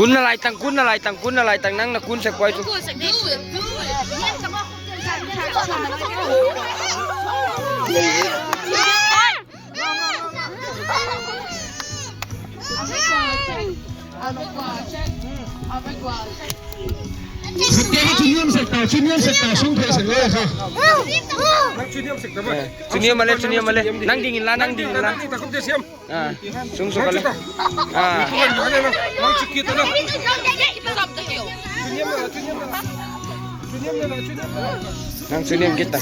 Kun na lai tang kun na lai tang kun na lai tang nang na kun sak quay chu. Chuniam male chuniam male nang ding in la nang ding in la. À, sung suk ale. À. Nang chuniam kita.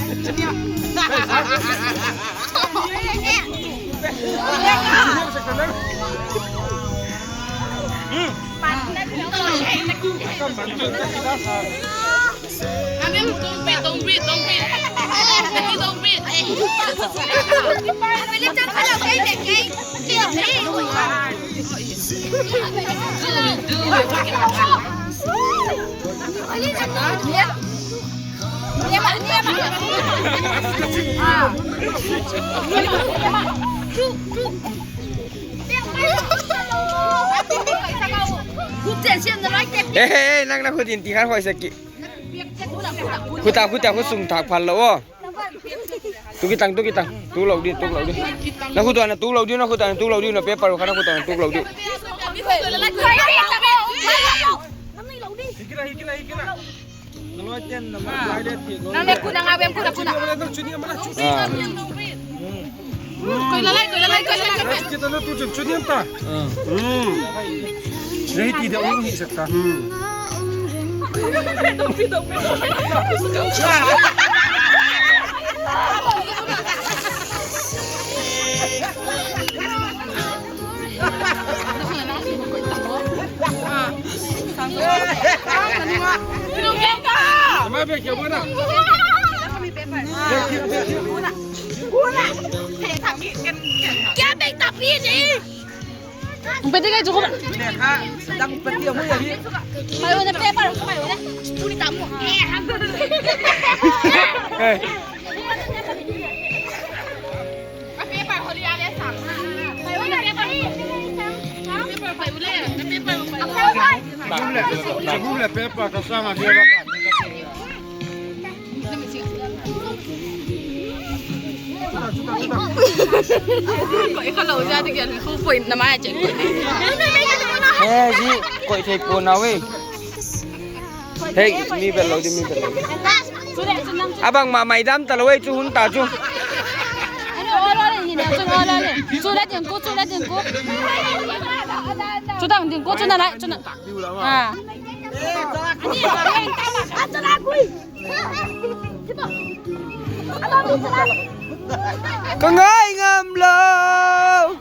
Ê ê nang na khutin ti khan hoi saki. Khuta khuta khu sung thak phal lo o. Tu ki tang tu ki tang tu lo di tu lo di. Na khuta na tu lo di na khuta na tu lo di na paper kha na khuta na tu lo di. À. Ê. Ê gì quậy thầy cô nào ấy. Hey, mi bel lo di mi bel lo. Abang ma mai dam ta lo ấy chu hun ta chu. Có ngại ngầm lâu.